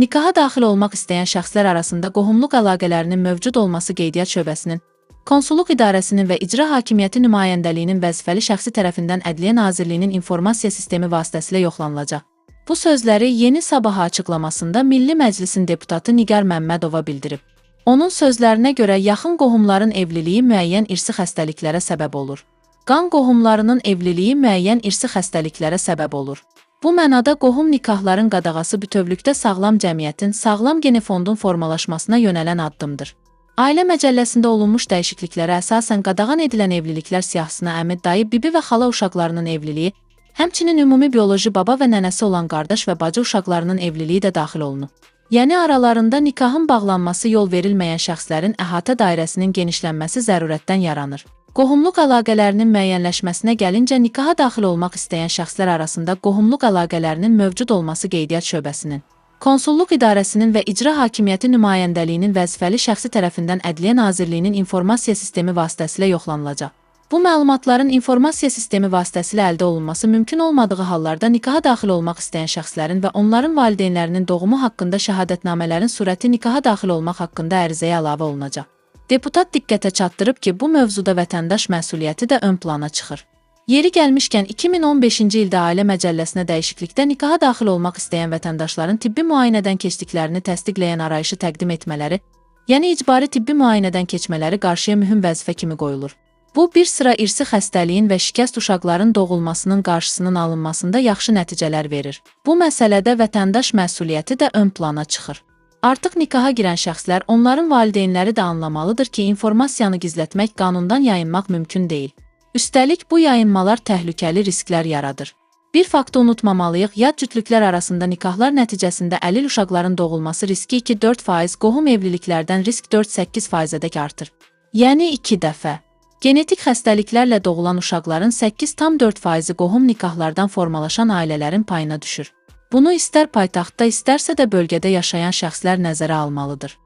Nikaha daxil olmaq istəyən şəxslər arasında qohumluq əlaqələrinin mövcud olması Qeydiyyat şöbəsinin, Konsulluq idarəsinin və İcra Hakimiyyəti nümayəndəliyinin vəzifəli şəxsi tərəfindən Ədliyyə Nazirliyinin informasiya sistemi vasitəsilə yoxlanılacaq. Bu sözləri Yeni Sabaha açıqlamasında Milli Məclisin deputatı Nigar Məmmədova bildirib. Onun sözlərinə görə yaxın qohumların evliliyi müəyyən irsi xəstəliklərə səbəb olur. Qan qohumlarının evliliyi müəyyən irsi xəstəliklərə səbəb olur. Bu mənada qohum nikahların qadağası bütövlükdə sağlam cəmiyyətin, sağlam genofondun formalaşmasına yönələn addımdır. Ailə məcəlləsində olunmuş dəyişikliklərə əsasən qadağan edilən evliliklər siyahısına əmi, dayı, bibi və xala uşaqlarının evliliyi, həmçinin ümumi bioloji baba və nənəsi olan qardaş və bacı uşaqlarının evliliyi də daxil olunub. Yəni aralarında nikahın bağlanması yol verilməyən şəxslərin əhatə dairəsinin genişlənməsi zərurətdən yaranır. Qohumluq əlaqələrinin müəyyənləşməsinə gəlincə nikaha daxil olmaq istəyən şəxslər arasında qohumluq əlaqələrinin mövcud olması Qeydiyyat şöbəsinin, Konsulluq idarəsinin və İcra Hakimiyyəti nümayəndəliyinin vəzifəli şəxsi tərəfindən Ədliyyə Nazirliyinin informasiya sistemi vasitəsilə yoxlanılacaq. Bu məlumatların informasiya sistemi vasitəsilə əldə olunması mümkün olmadığı hallarda nikaha daxil olmaq istəyən şəxslərin və onların valideynlərinin doğumu haqqında şəhadətnamələrin surəti nikaha daxil olmaq haqqında ərizəyə əlavə olunacaq. Deputat diqqətə çatdırıb ki, bu mövzuda vətəndaş məsuliyyəti də ön plana çıxır. Yeri gəlmişkən 2015-ci ildə Ailə məcəlləsinə dəyişiklikdə nikaha daxil olmaq istəyən vətəndaşların tibbi müayinədən keçdiklərini təsdiqləyən arayışı təqdim etmələri, yəni icbari tibbi müayinədən keçmələri qarşıya mühüm vəzifə kimi qoyulur. Bu, bir sıra irsi xəstəliyin və şikəst uşaqların doğulmasının qarşısının alınmasında yaxşı nəticələr verir. Bu məsələdə vətəndaş məsuliyyəti də ön plana çıxır. Artıq nikaha girən şəxslər, onların valideynləri də anlamalıdır ki, informasiyanı gizlətmək, qanundan yayınmaq mümkün deyil. Üstəlik, bu yayınmalar təhlükəli risklər yaradır. Bir faktı unutmamalıyıq, yad cütlüklər arasında nikahlar nəticəsində əlil uşaqların doğulması riski 2-4%, qohum evliliklərdən risk 4-8%-ədək artır. Yəni 2 dəfə. Genetik xəstəliklərlə doğulan uşaqların 8,4%-i qohum nikahlardan formalaşan ailələrin payına düşür. Bunu istər paytaxtda, istərsə də bölgədə yaşayan şəxslər nəzərə almalıdır.